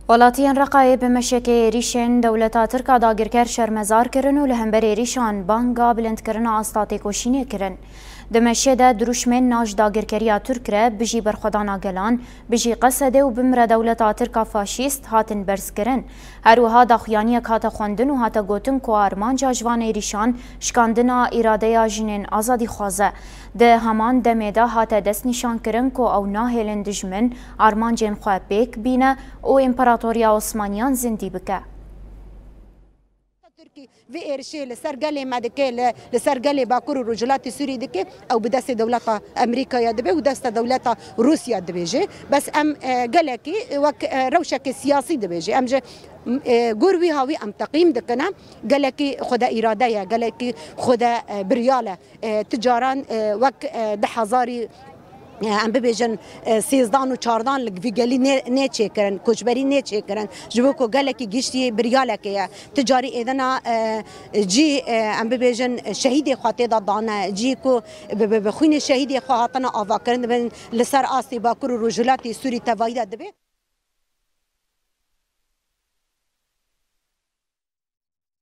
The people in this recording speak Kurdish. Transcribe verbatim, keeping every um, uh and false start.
Welatiyên Reqayê bi meşekê êrîşên dewleta Tirk a dagirker şermezar kirin û li hember êrîşan banga bilindkirina asta têkoşînê kirin. Di meşê de dirûşmên na ji dagirkeriya Tirk re, bijî berxwedana gelan, bijî Qesedê û bimre dewleta Tirk a faşîst hatin berzkirin. Her wiha daxuyaniyek hate xwendin û hate gotin ku armanca ji van êrîşan şikandina îradeya jinên azadîxwaz e. Di heman demê de hate destnîşankirin ku ew nahêlin dijmin armancên xwe pêk bîne û Împaratoriya Osmaniyan zindî bike. Tirkî vê êrişê li ser gelê me dike, li, li ser gelê Bakur û Rojhilatê Sûrî dike, ew bi destê dewleta Amerîkaya dibe û desta dewleta Rûsya dibêje. Bes em, e, gelekî wek, e, rewşeke siyasî dibêje. Em ji, e, gor wî hawî em teqîm dikine. Gelekî xwede îrade ye, gelekî xwede, e, biryal e. E, ti caran, e, wek, e, di hezarî, e, em bibêjin, e, sêzdan û çardan li vî gelî nê-, nêçêkirin, koçberî nêçêkirin. Ji bo ku gelekî giştî biryalekê ye. Ti carî êdina, e, cî, e, em bibêjin, şehîdê xwe tê de dane, cî ku bi, bi, bi xwînê şehîdê xwe hatine avakirin, dibin li ser astê Bakur û Rojhilatê Sûrî tevayî de dibe.